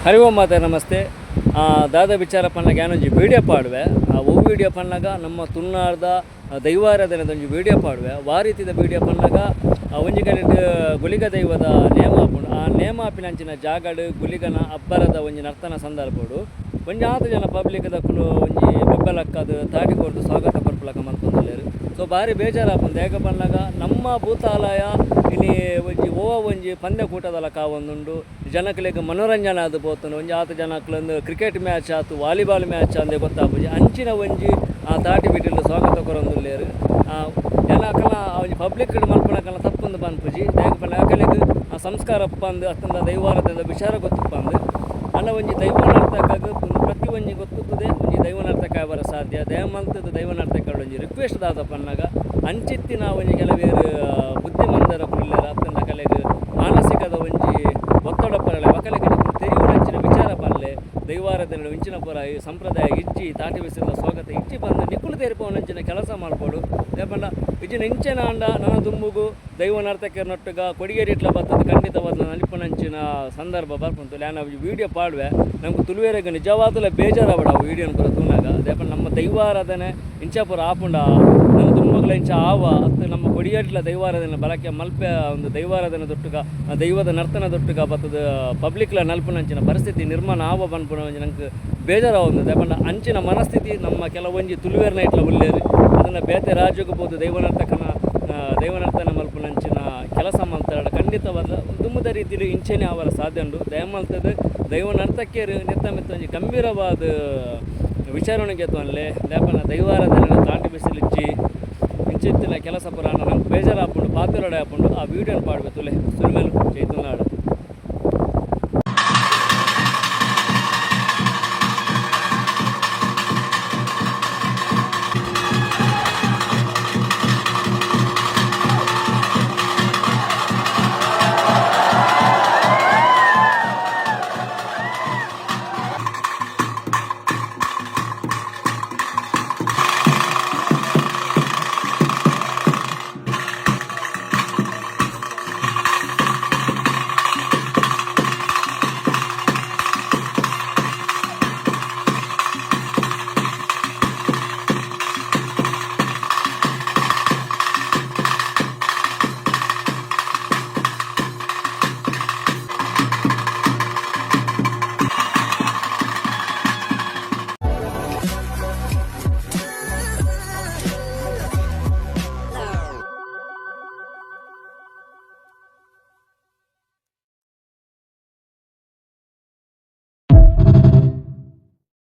ಹರಿ ಓಂ ಮಾತೆ ನಮಸ್ತೆ. ದಾದ ವಿಚಾರ ಪನ್ನಗ ಯಾನೊಂಜಿ ವೀಡಿಯೋ ಪಾಡುವೆ. ಆ ಒವು ವೀಡಿಯೋ ಪನ್ನಗ ನಮ್ಮ ತುಳುನಾಡ್ದ ದೈವಾರಾಧನೆದ ಒಂಜಿ ವೀಡಿಯೋ ಪಾಡುವೆ. ವಾ ರೀತಿದ ವೀಡಿಯೋ ಪನ್ನಗ ಒಂಜಿ ಕಡೆಟ್ ಗುಳಿಗ ದೈವದ ನೇಮ ಆಪುಂಡು. ಆ ನೇಮ ಆಪಿನಂಚಿನ ಜಾಗಡ್ ಗುಳಿಗನ ಅಬ್ಬರದ ಒಂಜಿ ನರ್ತನ ಸಂದರ್ಭಡು ಒಂಜಿ ಆತ್ ಜನ ಪಬ್ಲಿಕ್ ದಕುಲು ಒಂಜಿ ಬೊಬ್ಬೆಲಕ್ಕದ್ ತಾಟಿ ಕೊರ್ದು ಸ್ವಾಗತ ಕೊರ್ಪುಲಕ ಮಲ್ತೊಂದುಲ್ಲೆರ್. ಸೊ ಬಾರಿ ಬೇಜಾರಾಪುಂಡು. ದಾಯೆ ಪನ್ನಗ ನಮ್ಮ ಭೂತಾಲಯ ಇನಿ ಒಂಜಿ ಓವ ಒಂಜಿ ಪಂದ್ಯ ಕೂಟದಲಕ ಆವೊಂದುಂಡು. ಜನಕ್ಲೆಗ್ ಮನೋರಂಜನೆ ಆದ್ ಪೋತುಂಡು. ಒಂಜಿ ಆತ್ ಜನಕ್ಲಂದು ಕ್ರಿಕೆಟ್ ಮ್ಯಾಚ್ ಆತು, ವಾಲಿಬಾಲ್ ಮ್ಯಾಚ್ ಅಂದೇ ಗೊತ್ತಾಪುಜಿ. ಅಂಚಿನ ಒಂಜಿ ಆ ತಾಟಿ ಬಿಟ್ಟಿಲ್ ಸ್ವಾಗತ ಕೊರೊಂದುಲ್ಲೆರ್. ಜನಕಲ್ನ ಒಂಜಿ ಪಬ್ಲಿಕ್ ಮಲ್ಪುನಕಲ್ನ ತಪ್ಪುಂದು ಪನ್ಪುಜಿ. ದಾಯೆ ಪಂಡ ಅಕಲೆಗ್ ಆ ಸಂಸ್ಕಾರ ಪಂದ್ ಅತ್ತಂದ ದೈವಾರಾಧನೆದ ವಿಚಾರ ಗೊತ್ತುಪ್ಪಂದು. ಆಂಡ ಒಂಜಿ ದೈವ ನರ್ತಕಗ್ ಪ್ರತಿ ಒಂಜಿ ಗೊತ್ತುತ್ತದೆ ಒಂಜಿ ದೈವ ನರ್ತಕ ಆವರ ಸಾಧ್ಯ. ದಯಮಲ್ತದ ದೈವ ನರ್ತಕ ಒಂಜಿ ರಿಕ್ವೆಸ್ಟ್ ದಾದ ಪನ್ನಗ ಅಂಚಿತ್ತಿನ ಒಂಜಿ ಕೆಲವೇರು ಬುದ್ಧಿಮಂದರ ಕುಲ್ಲೆರ್ ಅತ್ತಂಡ ಅಕಲೆಗ್ ಮಾನಸಿಕದ ಒಂಜಿ ಒತ್ತಡ ಪರಲೆ ಒಕಲೆಗ್ ತೆರಿಯುನಂಚಿನ ವಿಚಾರ ಪಲ್ಲೆ. ದೈವಾರಾಧನೆ ಇಂಚಿನ ಪೂರ ಈ ಸಂಪ್ರದಾಯ ಇಜ್ಜಿ, ತಾಟಿ ಬಿಸಿಲ ಸ್ವಾಗತ ಇಜ್ಜಿ ಪಂದ್ ನಿಕುಲು ತೆರಿಪವನಂಚಿನ ಕೆಲಸ ಮಲ್ಪೊಡು. ದಾಯೆ ಪಂಡ ಇಜ್ಜಿನ ಇಂಚೆನ ಆಂಡ ನನ ದುಂಬುಗು ದೈವ ನರ್ತಕೆರ್ನೊಟ್ಟುಗ ಕೊಡಿಗೇರಿಟ್ಲ ಬತ್ತದ ಖಂಡಿತವಾದ ನಲಿಪುನಂಚಿನ ಸಂದರ್ಭ ಬರ್ಪುಂಡು. ಯಾನ್ ಅವು ವೀಡಿಯೋ ಪಾಡುವೆ. ನಮ್ಗೆ ತುಳುವೆರೆಗ್ ನಿಜವಾದಲ ಬೇಜಾರಾವಡ್ ಅವು ವೀಡಿಯೋನ್ ಪೂರ ತೂನಗ. ದಾಯೆ ಪಂಡ ನಮ್ಮ ದೈವಾರಾಧನೆ ಇಂಚ ಪೂರ ಆಪುಂಡ, ನಮ್ಮ ದುಂಬುಗ್ಲ ಇಂಚ ಆವ ಅತ್ತು, ನಮ್ಮ ಕೊಡಿಯೇಟ್ಲ ದೈವಾರಾಧನೆ ಬಳಕೆ ಮಲ್ಪೆ ಒಂದು ದೈವಾರಾಧನೆ ದೊಟ್ಟುಗ ದೈವದ ನರ್ತನ ದೊಟ್ಟುಗ ಬತ್ತದ ಪಬ್ಲಿಕ್ಲ ನಲ್ಪುನಂಚಿನ ಪರಿಸ್ಥಿತಿ ನಿರ್ಮಾಣ ಆವ ಪನ್ಪುನ ಒಂಜಿ ನಂಗೆ ಬೇಜಾರಾವೊಂದು. ದಾಯೆ ಪಂಡ ಅಂಚಿನ ಮನಸ್ಥಿತಿ ನಮ್ಮ ಕೆಲವೊಂಜಿ ತುಳುವೆರ್ನ ಇಟ್ಲ ಉಲ್ಲೇರು. ಅದನ್ನು ಬೇತೆ ರಾಜ್ಯಕ್ಕೆ ಪೋದು ದೈವನರ್ತಕನ ದೈವನರ್ತನ ಮಲ್ಪುನಂಚಿನ ಕೆಲಸ ಮಲ್ತಾಡ ಖಂಡಿತವಾದ ದುಂಬುದ ರೀತಿಲಿ ಇಂಚೆನೆ ಆವರ ಸಾಧ್ಯ ಉಂಡು. ದಯಮಲ್ತದ ದೈವ ನರ್ತಕಿಯರು ನೆತ್ತ ಮಿತ್ತ ಒಂಜಿ ಗಂಭೀರವಾದ ವಿಚಾರಣೆಗೆ ತೊನ್ಲೆ. ದಾಯೆ ದೈವಾರಾಧನೆ ತಾಟಿ ಬಿಸಿಲಿಜ್ಜಿ, ಇಂಚಿತ್ತಿನ ಕೆಲಸ ಪುರಾಣ ನಮ್ಗೆ ಬೇಜಾರಾಪುಂಡು, ಪಾತೆರೊಡೆ ಆಪುಂಡು. ಆ ವೀಡಿಯೋನ ಪಾಡ್ಬೇಕು ತುಲೆ. ಸುಲ್ಮೆಲು, ಜೈ ತುಳುನಾಡು.